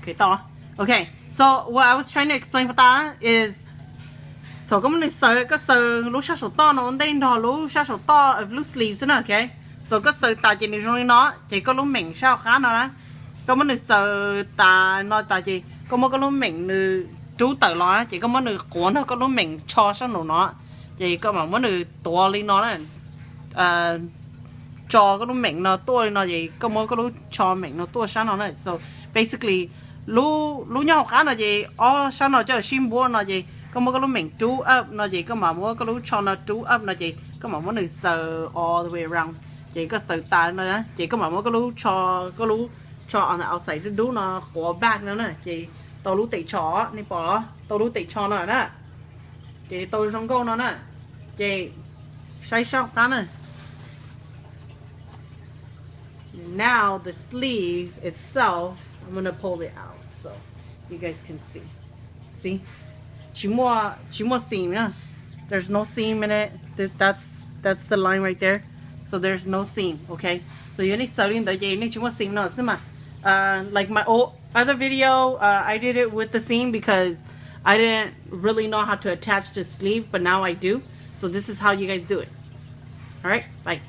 Okay, tau. Okay, so what I was trying to explain puas tas is thaum koj muab nws xaws, koj xaws lub sab saum toj no ua ntej nrog lub sab saum toj of lub sleeve xwb na, okay? So koj xaws tas ces nws zoo li no, ces koj lub meem sab hauv qab no na, koj muab nws xaws tas no tas ces koj muab koj lub meem nws rub tawm los na, ces koj muab nws quav nrog koj lub meem tsho sab nraum no, ces koj mam muab nws tuav li no na, tso koj lub meem no tuaj li no ces koj muab koj lub tsho meem no tuaj sab no na. So basically lub, lub nyob hauv qab no ces ob sab no coj los sib npuab no ces koj muab koj lub meem rub up no ces koj mam muab koj lub tsho no rub up no ces koj mam muab nws xaws all the way around, ces koj xaws tas no ces koj mam muab koj lub tsho, koj lub tsho on the outside dub dub no quav back no na, ces tau lub tes tsho, nej pom tau lub tes tsho no na, ces tau zoo nkauj no na, ces saib sab qab na. Now the sleeve itself, I'm gonna pull it out so you guys can see. See? Tsis muaj, tsis muaj seam na. There's no seam in it. Th- That's that's the line right there. So there's no seam, okay? So yog nej xaws li ntawd ces nej tsis muaj seam no xwb mas. Uh, like my old other video, uh, I did it with the seam because I didn't really know how to attach the sleeve, but now I do. So this is how you guys do it. All right, bye.